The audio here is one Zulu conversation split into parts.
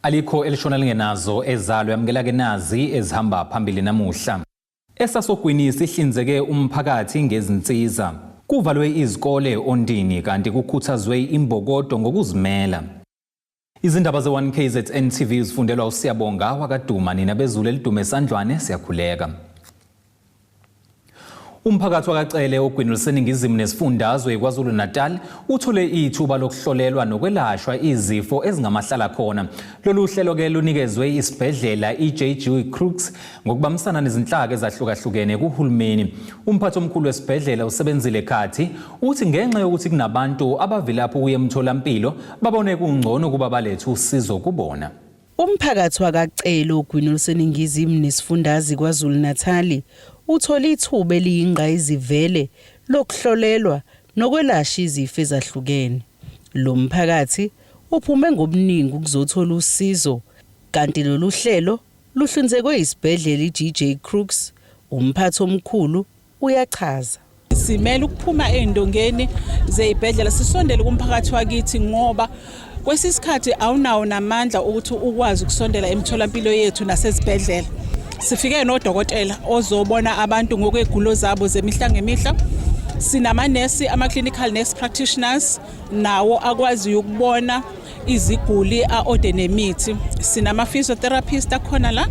Alikho elishona lingenazo ezalo yamukela ke nazi ezihamba phambili namuhla. Esasogwini sihlinzeke umphakathi ngezinsiza. Kuvalwe izikole oNdini kanti kukhuthazwe imbokodo ngokuzimela. Izindaba ze-1KZN TV zifundelwa uSiyabonga wakaDuma nina bezulu elidume esandlwane siyakhuleka. Umphakathi wakaCele ogwini oluseningizimu nesifundazwe iKwaZulu-Natal uthole ithuba lokuhlolelwa nokwelashwa izifo ezingamahlala khona. Lolu hlelo-ke lunikezwe isibhedlela i-JG Crooks ngokubambisana nezinhlaka ezahlukahlukene kuhulumeni. Umphathi omkhulu wesibhedlela uSebenzile Khathi uthi ngenxa yokuthi kunabantu abavilapha ukuya emtholampilo babone kungcono ukuba balethe usizo kubona. Umphakathi wakaCele ogwini oluseningizimu nesifundazwe iKwaZulu-Natali uthole ithuba eliyingqayizivele lokuhlolelwa nokwelashwa izifo ezahlukene. Lo mphakathi uphume ngobuningi ukuzothola usizo kanti lolu hlelo luhlinzekwe yisibhedlela iGJ Crooks, umphathi omkhulu uyachaza. Simele ukuphuma ey'ndongeni zey'bhedlela sisondele kumphakathi wakithi ngoba kwesinye isikhathi awunawo namandla ukuthi ukwazi ukusondela emitholampilo yethu nasezibhedlela. Sifike nodokotela ozobona abantu ngokwegulo zabo zemihla ngemihla. Sinamanesi, ama-clinical nurse practitioners nawo akwaziyo ukubona iziguli a-ode nemithi. Sinama-physiotherapist akhona la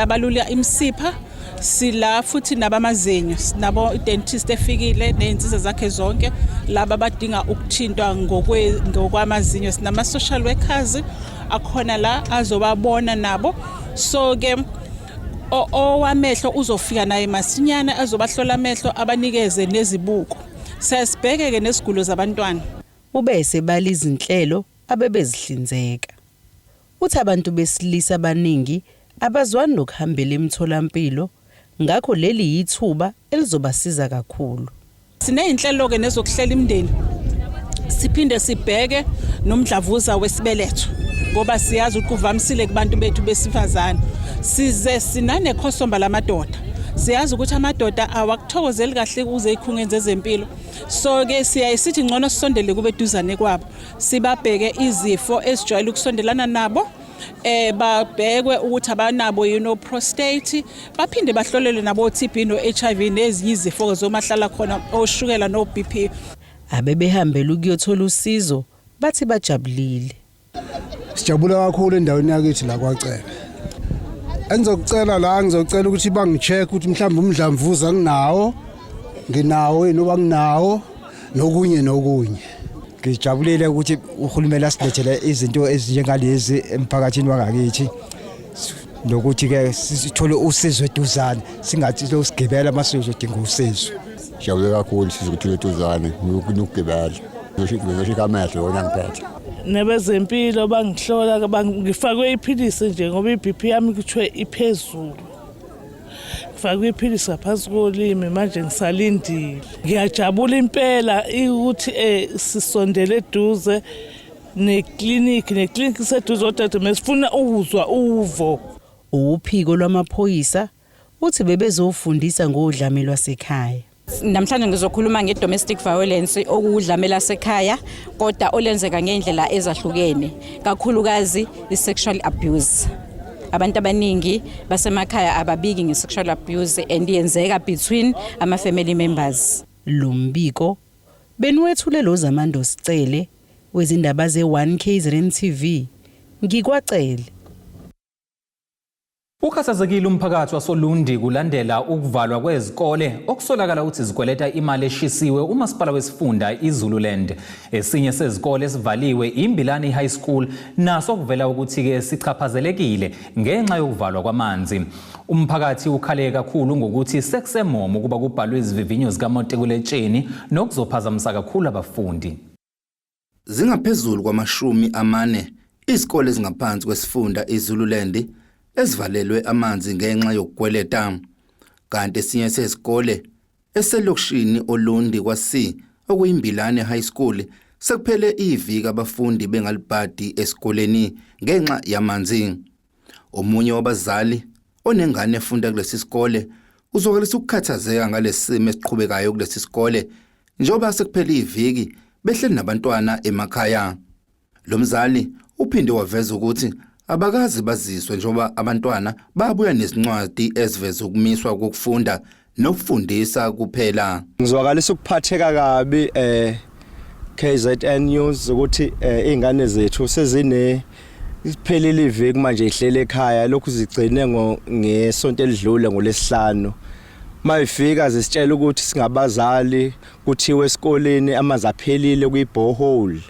abalula imisipha. Sila futhi nabamazinyo, sinabo i-dentist efikile nezinsiza zakhe zonke, laba abadinga ukuthintwa ngokwamazinyo. Sinama-social workers akhona la azobabona nabo. So-ke owamehlo uzofika naye masinyane azobahlola amehlo abanikeze nezibuko. Siyasibheke-ke nezigulo zabantwana. Ube esebala izinhlelo abebezihlinzeka. Uthi abantu besilisa abaningi abazwani nokuhambela emitholampilo ngakho leli yithuba elizobasiza kakhulu. Siney'nhlelo-ke nezokuhlela imindeni, siphinde sibheke nomdlavuza wesibeletho ngoba siyazi ukuthi kuvamisile kubantu bethu besifazane. Size sinanekhosomba lamadoda, siyazi ukuthi amadoda awakuthokozeli kahle ukuze ey'khungweni zezempilo. So-ke siyaye sithi ngcono sisondele kube duzane kwabo, sibabheke izifo ezijwayele ukusondelana nabo, babhekwe ukuthi abanabo yini o-prostate, baphinde bahlolelwe nabo o-TB no-HIV nezinye izifo zomahlala khona oshukela no-BP. Abebehambela ukuyothola usizo bathi bajabulile. Sijabula kakhulu endaweni yakithi la kwaCele. Engizokucela la ngizocela ukuthi bangi-check ukuthi mhlawumbe umdlamvuza nginawo, nginawo yini oba nginawo nokunye nokunye. Ngijabulile ukuthi uhulumeni asilethele izinto ezinjengalezi emphakathini wangakithi nokuthi-ke sithole usizo eduzane singathi losigibela uma sizodinga usizo. Sijabule kakhulu sizokuthola eduzane nokugibela. Ngizoshika amehlo wona ngiphethe. Nebezempilo bangihlola ngifakwe iphilisi nje ngoba i-BP yami kuthiwe iphezulu. Ngifakwe iphilisi ngaphansi kolimi manje ngisalindile. Ngiyajabula impela ukuthi sisondele eduze neklinikhi, neklinikhi iseduze kodwa mesifuna ukuzwa uvo. Uphiko lwamaphoyisa uthi bebezofundisa ngodlame lwasekhaya. Namhlanje ngizokhuluma nge-domestic violence okuwudlame lasekhaya kodwa olenzeka ngendlela ezahlukene, kakhulukazi i-sexual abuse. Abantu abaningi basemakhaya ababiki nge-sexual abuse and yenzeka between ama-family members. Lo mbiko beniwethule lo Zamando Sicele wezindaba ze-1 KZN TV ngikwaCele. Ukhathazekile umphakathi wasoLundi kulandela ukuvalwa kwezikole okusolakala ukuthi zikweleta imali eshisiwe umasipala wesifunda iZululand. Esinye sezikole esivaliwe iMbilane High School naso kuvela ukuthi-ke sichaphazelekile ngenxa yokuvalwa kwamanzi. Umphakathi ukhale kakhulu ngokuthi sekusemomo ukuba kubhalwe izivivinyo zikamatikuletsheni nokuzophazamisa kakhulu abafundi. Zingaphezulu kwamashumi amane izikole ezingaphansi kwesifunda iZululand ezivalelwe amanzi ngenxa yokukweleta. Kanti esinye sezikole eselokishini Olundi kwa-C okuyiMbilane High School sekuphele iviki abafundi bengalibhadi esikoleni ngenxa yamanzi. Omunye wabazali onengane efunda kulesi sikole uzwakalisa ukukhathazeka ngalesi simo esiqhubekayo kulesi sikole njengoba sekuphele iviki behleli nabantwana emakhaya. Lo mzali uphinde waveza ukuthi abakaze baziswe njengoba abantwana babuya nezincwadi eziveza ukumiswa kokufunda nokufundisa kuphela. Ngizwakalisa ukuphatheka kabi eh KZN News ukuthi eh, izingane zethu sezine iphelile iviki manje ihlele ekhaya lokhu zigcine ngesonto elidlule ngolesihlanu mayifika zisitshela ukuthi singabazali kuthiwe esikoleni amanzi aphelile kwi-borehole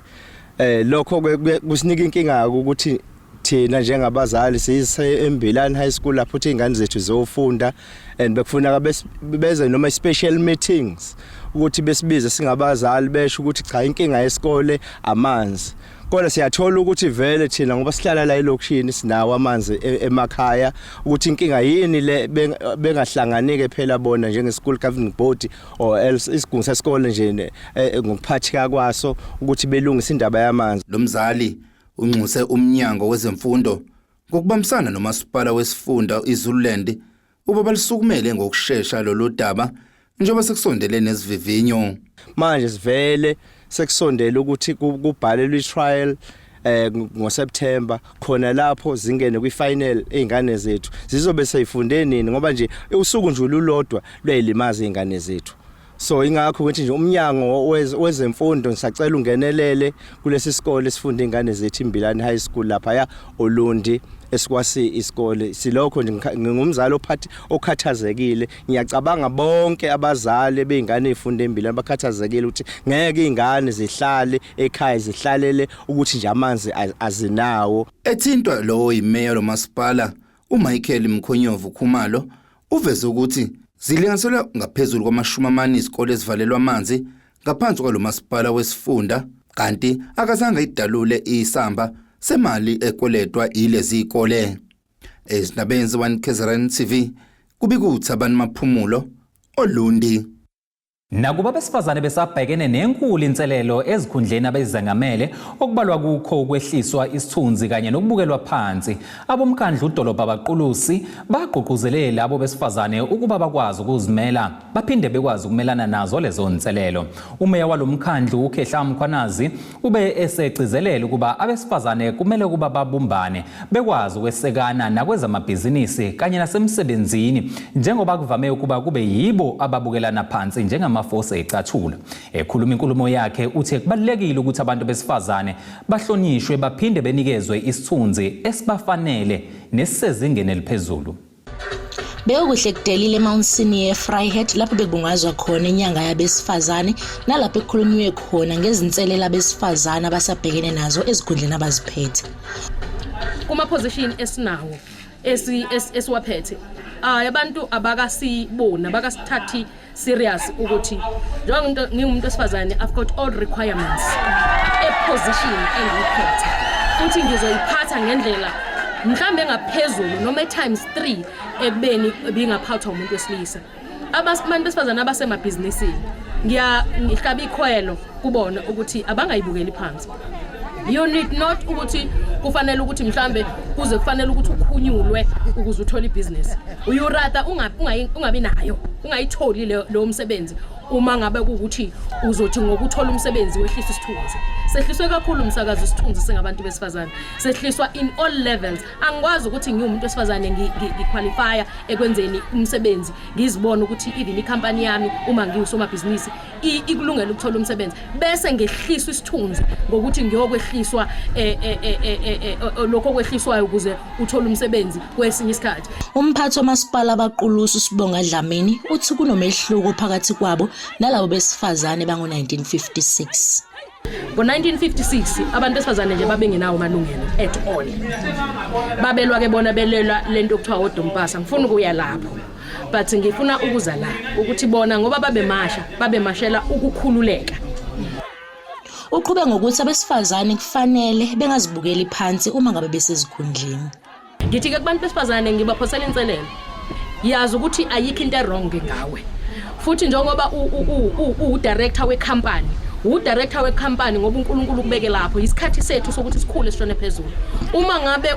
eh lokho kusinika inkinga ukuthi thina njengabazali siyise eMbilane High School lapho uthi izingane zethu ziyofunda and bekufuneka beze noma special meetings ukuthi besibize singabazali besho ukuthi cha inkinga yesikole amanzi kodwa siyathola ukuthi vele thina ngoba sihlala la elokishini sinawo amanzi e, emakhaya ukuthi inkinga yini le bengahlanganike phela bona njenge school governing board or else isigungu sesikole nje e, ngokuphatheka kwaso ukuthi belungise indaba yamanzi. Lo mzali unxuse umnyango wezemfundo ngokubambisana nomasipala wesifunda iZululand ukuba balisukumele ngokushesha lolu daba njengoba sekusondele nezivivinyo. Manje sivele sekusondele ukuthi kubhalelwe i-trial eh ngoSeptember khona lapho zingene kwifinal izingane zethu zizobe seyifunde nini ngoba nje usuku nje ululodwa luyayilimaza izingane zethu so ingakho ukuthi nje umnyango wezemfundo ngisacela ungenelele kulesi sikole esifunda ingane zethu iMbilane High School lapha ya Olundi esikwasi isikole silokho nje ngingumzali ophathi okhathazekile ngiyacabanga bonke abazali beingane ezifunda eMbilane bakhathazekile ukuthi ngeke izingane zihlale ekhaya zihlalele ukuthi nje amanzi azinawo. Ethintwa lowo yimeya lomasipala uMichael Mkhonyovu Khumalo uveze ukuthi zilinganiselwa ngaphezulu kwamashumi amane izikole ezivalelwa amanzi ngaphansi kwalo masipala wesifunda kanti akazange idalule isamba semali ekweletwa yilezi zikole. Ezindabeni ze-1 KZN TV kubika uThabani Maphumulo oLundi. Nakuba abesifazane besabhekene nenkulu inselelo ezikhundleni abezengamele okubalwa kukho ukwehliswa isithunzi kanye nokubukelwa phansi, abomkhandlu udolobha Abaqulusi bagqugquzele labo besifazane ukuba bakwazi ukuzimela baphinde bekwazi ukumelana nazo lezo nselelo. Umeya walomkhandlu uKhehla Mkhwanazi ube esegcizelela ukuba abesifazane kumele ukuba babumbane bekwazi ukwesekana nakwezamabhizinisi kanye nasemsebenzini njengoba kuvame ukuba kube yibo ababukelana phansi njengamafosi ecathulo. Ekhuluma inkulumo yakhe uthe kubalulekile ukuthi abantu besifazane bahlonishwe baphinde benikezwe isithunzi esibafanele nesisezingeni eliphezulu. Bekukuhle kudelile eMount Senior eVryheid lapho bekubungazwa khona inyanga yabesifazane nalapho ekukhulunywe khona ngezinselela abesifazane abasabhekene nazo ezikhundleni abaziphethe. Kuma position esinawo esiwaphethe ay abantu abakasiboni abakasithathi serious ukuthi njengoba ngingumuntu wesifazane I've got all requirements e-position engiyiphethe futhi ngizoyiphatha ngendlela mhlawumbe engaphezulu noma times 3 ekubeni ebingaphathwa umuntu wesilisa. Abantu besifazane abasemabhizinisini ngiya ngihlaba ikhwelo kubona ukuthi abangayibukeli phansi. You need not ukuthi kufanele ukuthi mhlambe kuze kufanele ukuthi ukhunyulwe ukuze uthole ibhizinisi. You rather ungabi nayo, ungayitholi lo msebenzi uma ngabe kuwukuthi uzothi ngokuthola umsebenzi wehlisa isithunzi. Sehliswe kakhulu umsakazo isithunzi singabantu besifazane, sehliswa in all levels. Angikwazi ukuthi ngiwumuntu wesifazane ngiqualifya ekwenzeni umsebenzi ngizibone ukuthi even ikhampani yami uma ngiwusomabhizinisi ikulungela ukuthola umsebenzi bese ngehliswa isithunzi ngokuthi ngiyokwehliswa lokho okwehliswayo ukuze uthole umsebenzi kwesinye isikhathi. Umphathi womasipala Abaqulusi uSibonga Dlamini uthi kunomehluko phakathi kwabo nalabo besifazane bango-1956. Ngo-1956 abantu besifazane nje babengenawo amalungelo at all. Babelwa ke bona belelwa lento okuthiwa odompasa. Ngifuna ukuya lapho. But ngifuna ukuza la ukuthi bona ngoba babemasha, babemashela ukukhululeka. Uqhube ngokuthi abesifazane kufanele bengazibukeli phansi uma ngabe besezikhundleni. Ngithi ke kubantu besifazane ngibaphosela inselelo. Yazi ukuthi ayikho into e-wrong ngawe. Futhi njengoba u-director we-company, u-director we-company ngoba uNkulunkulu ukubeke lapho, isikhathi sethu sokuthi sikhule sishone phezulu. Uma ngabe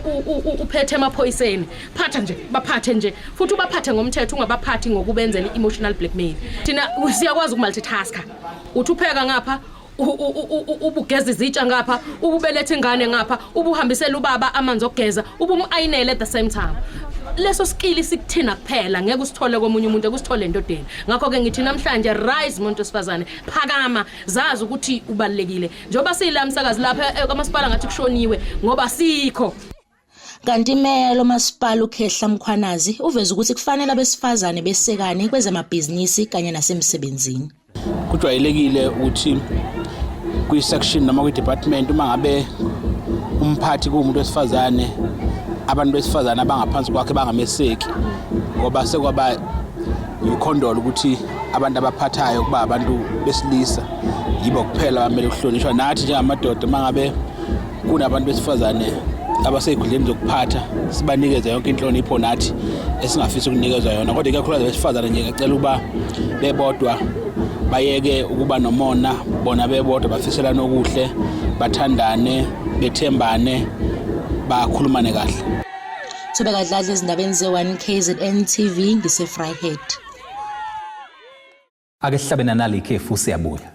uphethe emaphoyiseni, phatha nje, baphathe nje, futhi ubaphathe ngomthetho, ungabaphathi ngokubenzela i-emotional blackmail. Thina siyakwazi ukumultitasker. Uthi upheka ngapha Ubugeza izitsha ngapha, ububeletha ingane ngapha, ubuhambisela ubaba amanzi okugeza, ubumu-ayinele at the same time. Leso skill sikuthina kuphela, ngeke usithole komunye umuntu, ekusithole endodeni. Ngakho-ke ngithi namhlanje, rise muntu wesifazane, phakama, zazi ukuthi ubalulekile. Njengoba siyila msakazi lapha kwamasipala, ngathi kushoniwe ngoba sikho. Kanti imeya lomasipala uKhehla Mkhwanazi uveza ukuthi kufanele abesifazane besekane kwezamabhizinisi kanye nasemsebenzini. Kujwayelekile ukuthi kwi-section noma kwi-department, uma ngabe umphathi kuwumuntu wesifazane, abantu besifazane abangaphansi kwakhe bangameseki, ngoba sekwaba yikhondolo ukuthi abantu abaphathayo kuba abantu besilisa, yibo kuphela abamele ukuhlonishwa. Nathi njengamadoda, uma ngabe kunabantu besifazane abasey'khundleni zokuphatha, sibanikeze yonke inhlonipho nathi esingafisa ukunikezwa yona. Kodwa ikakhulukazi abesifazane nje, ngiyacela ukuba bebodwa bayeke ukuba nomona, bona bebodwa bafiselane okuhle, bathandane, bethembane, bakhulumane kahle. Thobeka Dladla ezindabeni ze-1 KZN TV, ngise-Vryheid. Ake sihlabe nanali ikhefu, siyabuya.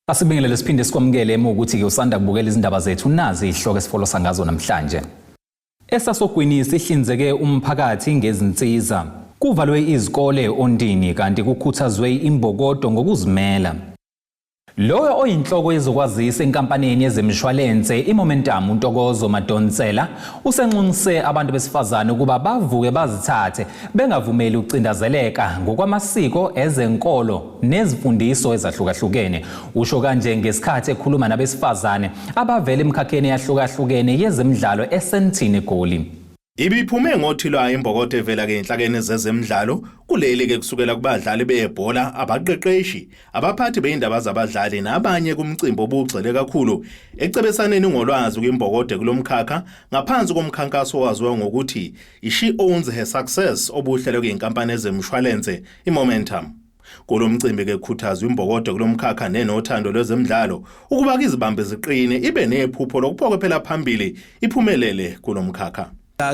Asibingelele siphinde sikwamukele ema ukuthi-ke usanda kubukela izindaba zethu, nazi izihloko esifolosa ngazo namhlanje. Esasogwini sihlinzeke umphakathi ngezinsiza. Kuvalwe izikole Ondini kanti kukhuthazwe imbokodo ngokuzimela. Loyo oyinhloko yezokwazisa enkampanini yezemishwalense iMomentum, uNtokozo Madonsela, usenxuse abantu besifazane ukuba bavuke bazithathe, bengavumeli ukucindazeleka ngokwamasiko, ezenkolo nezimfundiso ezahlukahlukene. Usho kanje ngesikhathi ekhuluma nabesifazane abavela emikhakheni eyahlukahlukene yezemidlalo eSandton, eGoli. Ibiphume ngothi lwayo imbokodo evela ke enhlakeni zezemidlalo kuleli ke, kusukela kubadlali bebhola, abaqeqeshi, abaphathi beindaba zabadlali nabanye, kumcimbi obugxile kakhulu ekucebesaneni ngolwazi kwimbokodo kulomkhakha ngaphansi komkhankaso owaziwa ngokuthi i-She Owns Her Success, obuhlelwe kuyinkampani ezemshwalense iMomentum. Kulo mcimbi ke kukhuthazwa imbokodo kulomkhakha nenothando lwezemidlalo ukuba kizibambe ziqine, ibe nephupho lokuphokophela phambili, iphumelele kulomkhakha.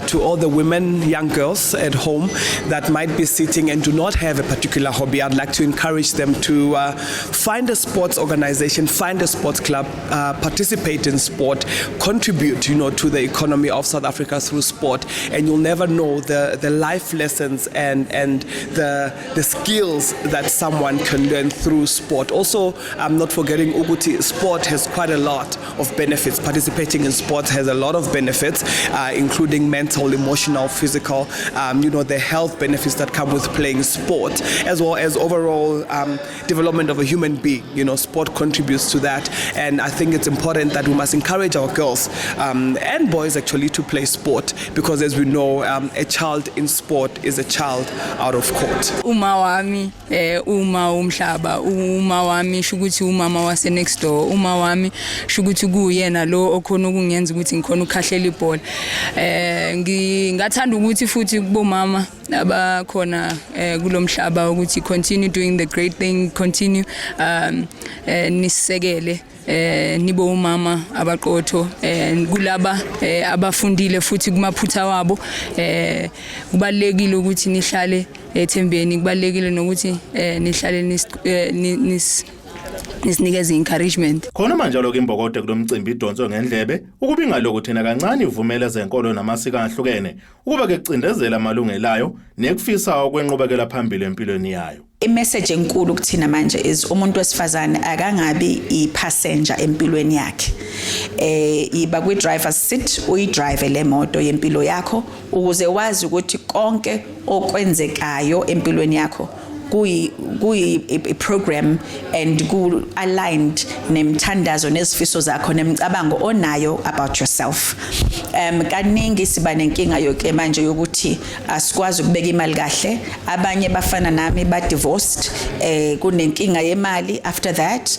To all the women, young girls at home that might be sitting and do not have a particular hobby, I'd like to encourage them to find a sports organization, find a sports club, participate in sport, contribute to the economy of South Africa through sport, and you'll never know the life lessons and the skills that someone can learn through sport. Also, I'm not forgetting ukuthi sport has quite a lot of benefits. Participating in sport has a lot of benefits, including mental, emotional, physical, the health benefits that come with playing sport, as well as overall development of a human being. Sport contributes to that. And I think it's important that we must encourage our girls and boys actually to play sport because, as we know, a child in sport is a child out of court. Uma wami uma umhlaba, uma wami sho ukuthi umama wase next door, uma wami sho ukuthi kuyena lo okhona ukungenza ukuthi ngikhona ukukhahlela ibhola. Ngingathanda ukuthi futhi kubomama abakhona kulomhlaba ukuthi continue doing the great thing, continue nisekele, nibe umama abaqotho kulaba abafundile futhi kumaphutha wabo. Kubalekile ukuthi nihlale ethembeni, kubalekile nokuthi nihlale nisinikeze encouragement. Khona manjalo ke imbokodo kulomcimbi idonswe ngendlebe ukuba ingaloku thina kancane ivumele ezenkolo namasiko ahlukene ukuba ke kucindezela amalungelo ayo nekufisa okwenqubekela phambili empilweni yayo. I-message enkulu kuthina manje is umuntu wesifazane akangabi i-passenger empilweni yakhe. Iba kwi driver's seat, uyidrive le moto yempilo yakho ukuze wazi ukuthi konke okwenzekayo empilweni yakho kuyi program and ku aligned nemthandazo nezifiso zakho nemicabango onayo about yourself. Kaningi siba nenkinga yoke manje yokuthi asikwazi ukubeka imali kahle. Abanye bafana nami, ba divorced, kunenkinga yemali. After that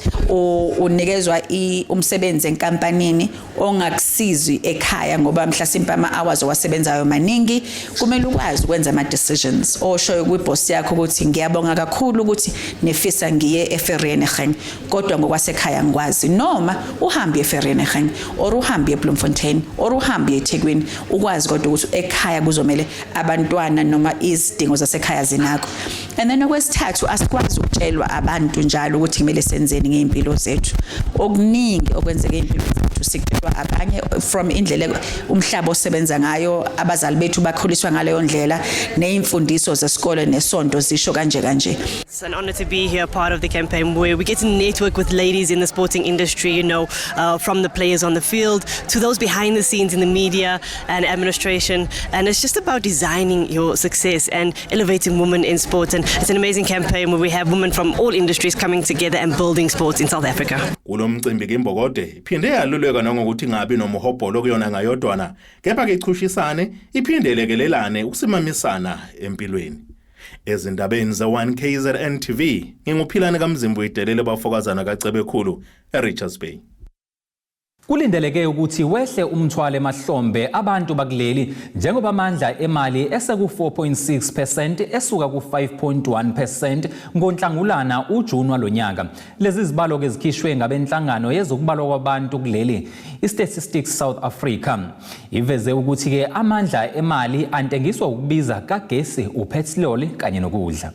unikezwa umsebenzi enkampanini ongakusizi ekhaya ngoba mhlasimpe ama hours owasebenzayo maningi. Kumele ukwazi ukwenza ama decisions oshoyo kwiboss yakho ukuthi ngiyabonga. Ngibonga kakhulu ukuthi nifisa ngiye eVereeniging, kodwa ngokwasekhaya ngikwazi. Noma uhambe eVereeniging or uhambe eBloemfontein or uhambe eThekwini, ukwazi kodwa ukuthi ekhaya kuzomele abantwana noma izidingo zasekhaya zinakho. And then okwesithathu, asikwazi ukutshelwa abantu njalo ukuthi kumele senzeni ngey'mpilo zethu. Okuningi okwenzeka ey'mpilweni zethu sikutshelwa abanye from indlela umhlaba osebenza ngayo, abazali bethu bakhuliswa ngaleyo ndlela, ney'mfundiso zesikole nesonto zisho kanje kanje. It's an honor to be here, part of the campaign where we get to network with ladies in the sporting industry, from the players on the field to those behind the scenes in the media and administration. And it's just about designing your success and elevating women in sport. And it's an amazing campaign where we have women from all industries coming together and building sports in South Africa. Kulo mcimbi ke imbokode iphinde yaluleka nangokuthi ingabi nomhobholo kuyona ngayodwana, kepha ke ichushisane iphinde lekelelane ukusimamisana empilweni. Ezindabeni ze-1 KZN TV, nginguPhilane kaMzimbu idelele bafokazana kaCebekhulu eRichards Bay. Kulindeleke ukuthi wehle umthwalo emahlombe abantu bakuleli njengoba amandla emali eseku-4.6% esuka ku-5.1% ngoNhlangulana uJuni walonyaka. Lezi zibalo ke zikhishwe ngabenhlangano yezokubalwa kwabantu kuleli, iStatistics South Africa. Iveze ukuthi ke amandla emali antengiswa ukubiza kagesi, upetroli kanye nokudla.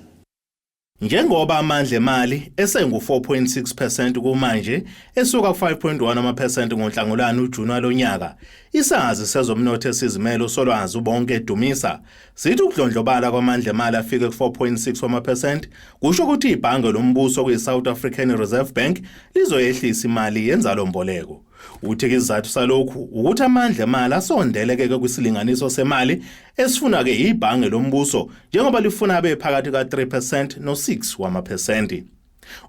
Njengoba amandla emali esengu-4.6% kumanje esuka ku-5.1 amaphesenti ngoNhlangulana uJuni walonyaka, isazi sezomnotho esizimele uSolwazi uBonke Dumisa sithi ukudlondlobala kwamandla emali afike ku-4.6 wamaphesenti kusho ukuthi ibhange lombuso kuyi-South African Reserve Bank lizoyehlisa imali yenzalomboleko. Uthi isizathu salokhu ukuthi amandla emali asondeleke kwisilinganiso semali esifuna-ke ibhange lombuso, njengoba lifuna abe phakathi ka-3% no-6 wamaphesenti.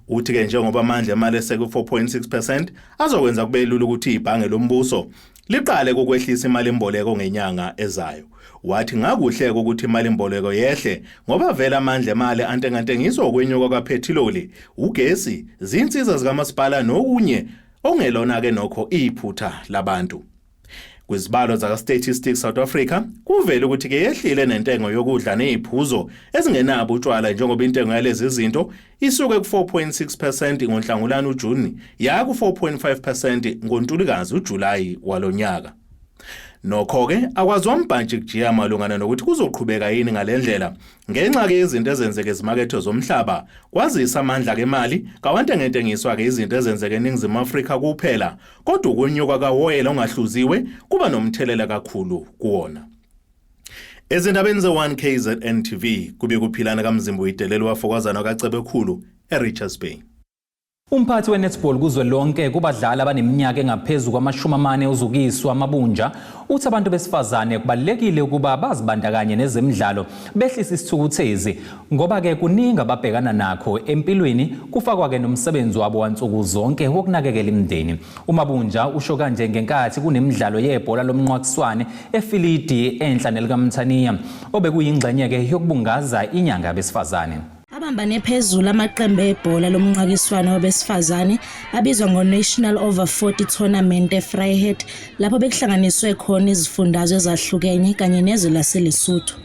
Uthi-ke njengoba amandla emali eseku-4.6% azokwenza kube lula ukuthi ibhange lombuso liqale ukwehlisa imali imboleko ngenyanga ezayo. Wathi ngakuhle ukuthi imali imboleko yehle ngoba vele amandla emali antengantengiswa ukwenyuka kwaphethiloli, ugesi, zinsiza zikamasipala nokunye okungelona-ke nokho iphutha labantu. Kwizibalo zaka-Statistics South Africa kuvele ukuthi-ke yehlile nentengo yokudla ney'phuzo ezingenabo utshwala, njengoba intengo yalezi zinto isuke ku-4.6% ngoNhlangulana uJuni ya ku-4.5% ngoNtulikazi uJulayi walonyaka. Nokho-ke akwaziwa mbhantshi kujiya malungana nokuthi kuzoqhubeka yini ngale ndlela ngenxa-ke yezinto ezenzeke ezimakethe zomhlaba, kwazisa amandla-ke emali kawantengentengiswa-ke izinto ezenzeke eNingizimu Afrika kuphela, kodwa ukunyuka kawoyela ongahluziwe kuba nomthelela kakhulu kuwona. Ezindabeni ze-1 KZN TV, kube kuPhilana kaMzimbu uyidelelo wafokwazana kaCebekhulu eRichards Bay. Umphathi we-netball kuzwelonke kubadlali abaneminyaka engaphezu kwama-40 uZukiswa Mabunja uthi abantu besifazane kubalulekile ukuba bazibandakanye nezemidlalo, behlise isithukuthezi, ngoba-ke kuningi ababhekana nakho empilweni, kufakwa-ke nomsebenzi wabo wansuku zonke wokunakekela imindeni. UMabunja usho kanje ngenkathi kunemidlalo yebhola lomnqwakiswane efilidi enhla nelikaMthaniya, obekuyingxenye-ke yokubungaza inyanga yabesifazane. Abambane phezulu amaqembu ebhola lomnqakiswano wabesifazane abizwa ngo-National Over 40 Tournament eVryheid, lapho bekuhlanganiswe khona izifundazwe ezahlukene kanye nezwe laseLesotho.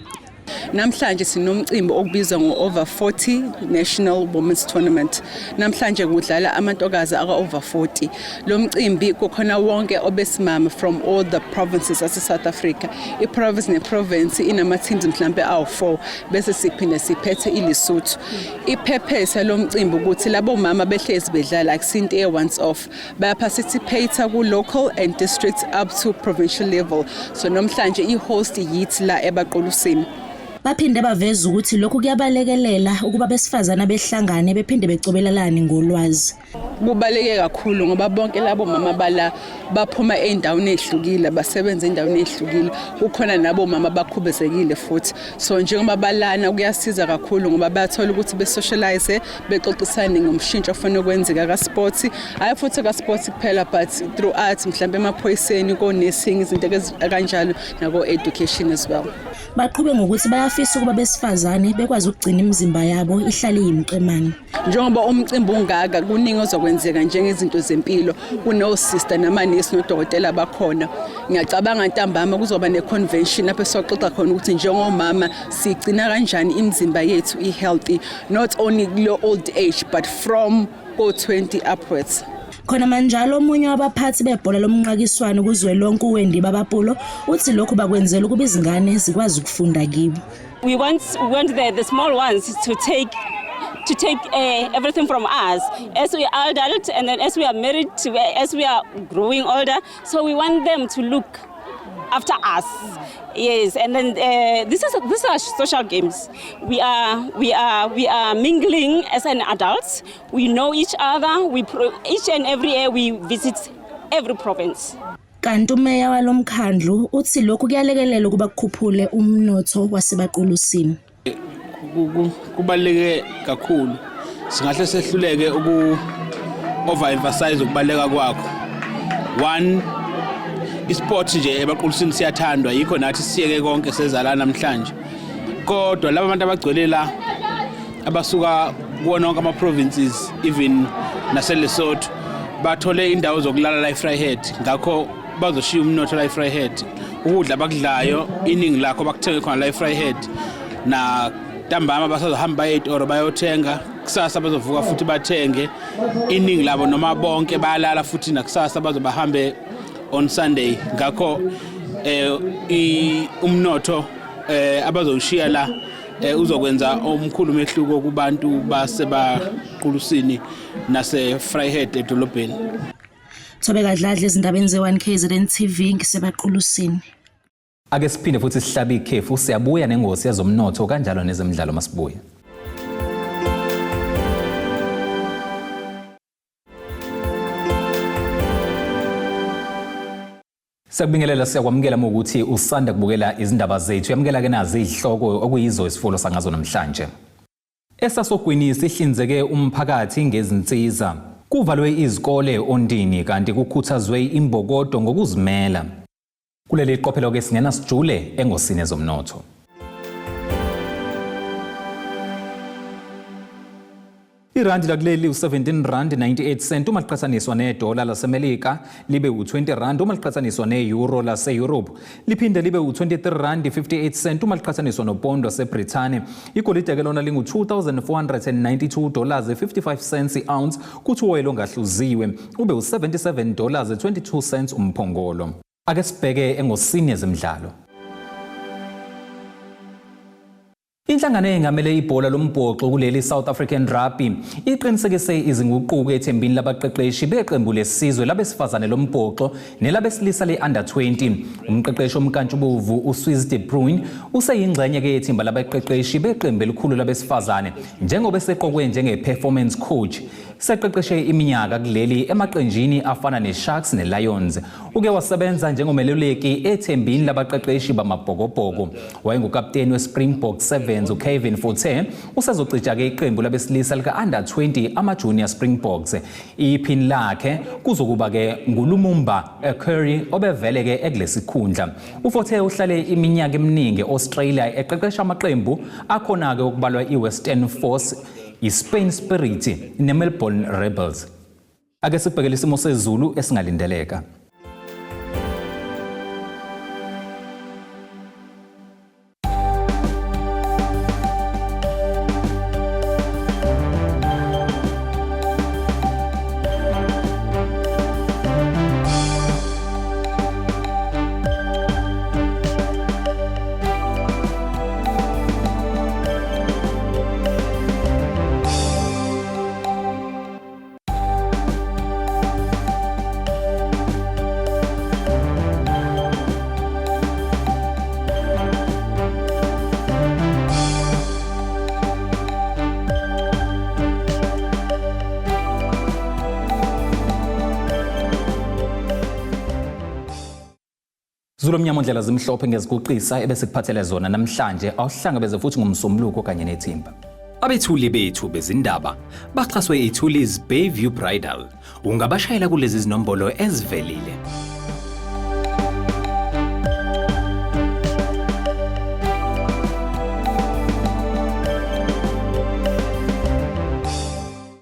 Namhlanje sinomcimbi okubizwa ngo-Over 40 National Women's Tournament. Namhlanje kudlala amantokazi aka-over 40. Lo mcimbi kukhona wonke obesimame from all the provinces ase-South Africa. I-province ne-province inama-teams mhlampe awu-4, bese siphinde siphethe iLesotho. I-purpose yalo mcimbi ukuthi labo mama behlezi bedlala, akusinto e-once off. Baya-participate ku-local and district up to provincial level. So namhlanje i-host yithi la eBaqulusini. Baphinde baveza ukuthi lokhu kuyabalekelela ukuba besifazane behlangane bephinde becobelelane ngolwazi. Kubaluleke kakhulu ngoba bonke labo mama bala baphuma ey'ndaweni ey'hlukile, basebenza ey'ndaweni ey'hlukile. Kukhona nabo mama bakhubazekile futhi, so njengoba balana kuyasiza kakhulu ngoba bayathola ukuthi be-socialize, bexoxisane ngomshintsho ofanele ukwenzeka ka-sports, hhayi futhi ka-sports kuphela, but through art, mhlawumbe emaphoyiseni, ko-nursing, izinto kanjalo, nako-education as well. Baqhube ngokuthi bayafisa ukuba besifazane bekwazi ukugcina imizimba yabo ihlale iyimiqemane. Njengoba umcimbi ungaka, kuningi ozokwenzeka. kwenzeka njengezinto zempilo kuno-sister namanesi nodokotela bakhona. Ngiyacabanga ntambama kuzoba ne-convention lapho esizoxoxa khona ukuthi njengomama sigcina kanjani imizimba yethu i-healthy, not only kulo old age but from ko-20 upwards. Khona manjalo omunye wabaphathi bebhola lomnqakiswano kuzwelonke uWendy Babapulo uthi lokhu bakwenzela ukuba izingane zikwazi ukufunda kibo. We want the small ones to take everything from us as we are adult and then as we are married, as we are growing older. So we want them to look after us. Yes, and then this is these are social games. We are mingling as an adults. We know each other. Each and every year we visit every province. Kanti umeya walomkhandlu uthi lokhu kuyalekelela ukuba kukhuphule umnotho waseBaqulusini. Kubaluleke kakhulu, singahle sehluleke uku overemphasize ukubaluleka kwakho. One, isport nje eBaqulusini siyathandwa, yikho nathi siyeke konke sezala namhlanje, kodwa laba bantu abagcwele la abasuka kuwona wonke ama-provinces, even naseLesotho, bathole indawo zokulala la eVryheid, ngakho bazoshiya umnotho la eVryheid. Ukudla abakudlayo iningi lakho bakuthenge khona la eVryheid, na ntambama basazohamba baye ey'toro bayothenga, kusasa bazovuka futhi bathenge. Iningi labo noma bonke bayalala futhi nakusasa bazobahambe on Sunday, ngakho umnotho abazowushiya la uzokwenza omkhulu umehluko kubantu baseBaqulusini nase Vryheid edolobheni. Thobeka Dladla ezindabeni ze-1 KZN TV ngiseBaqulusini. Ake siphinde futhi sihlabe ikhefu, siyabuya nengosi yezomnotho kanjalo nezemidlalo masibuya. Siyakubingelela, siyakwamukela ukuthi usanda kubukela izindaba zethu. Yamukela ke nazi izihloko okuyizo isifulo sangazo namhlanje. Esasogwini sihlinzeke umphakathi ngezinsiza. Kuvalwe izikole Ondini kanti kukhuthazwe imbokodo ngokuzimela. Kuleli qophelo ke singena sijule engosini ezomnotho. Irandi lakuleli u-17 rand 98 cent uma liqhathaniswa nedola laseMelika, libe u-20 rand uma liqhathaniswa ne-euro lase-Europe, liphinde libe u-23 rand 58 cent uma liqhathaniswa nopondo waseBrithani. Igolide ke lona lingu-2492 dollars 55 cents i-ounce, kuthi uwoyela ongahluziwe ube u-77 dollars 22 cents umphongolo. Ake sibheke engosini yezemidlalo. Inhlangano engamele ibhola lombhoxo kuleli, South African Rugby, iqinisekise izinguquko ethembini labaqeqeshi beqembu lesizwe labesifazane lombhoxo nelabesilisa le-under 20. Umqeqeshi omkantshubovu uSwys de Bruin useyingxenye ke yethimba labaqeqeshi beqembu elikhulu labesifazane njengoba eseqokwe njenge-performance coach. Seqeqeshe iminyaka kuleli emaqenjini afana ne-Sharks ne-Lions. Uke wasebenza njengomeluleki ethembini labaqeqeshi bamabhokobhoko. Wayengukapteni we-Springbok Sevens uKevin Forte usezocija-ke iqembu labesilisa lika-under 20 ama-Junior Springboks. Iphini lakhe kuzokuba-ke nguLumumba Curry obevele-ke ekulesikhundla. UForte uhlale iminyaka eminingi e-Australia eqeqesha amaqembu akhona-ke okubalwa i-Western Force, i-Spain Spirit ne-Melbourne Rebels. Ake sibhekele isimo sezulu esingalindeleka. Zulu omnyama ndlela zimhlophe ngeziguqisa ebesikuphathele zona namhlanje. Awuhlangabeze futhi ngomsombuluko kanye nethimba. Abethuli bethu bezindaba baxhaswe iThulis Bayview Bridal. Ungabashayela kulezi zinombolo ezivelile.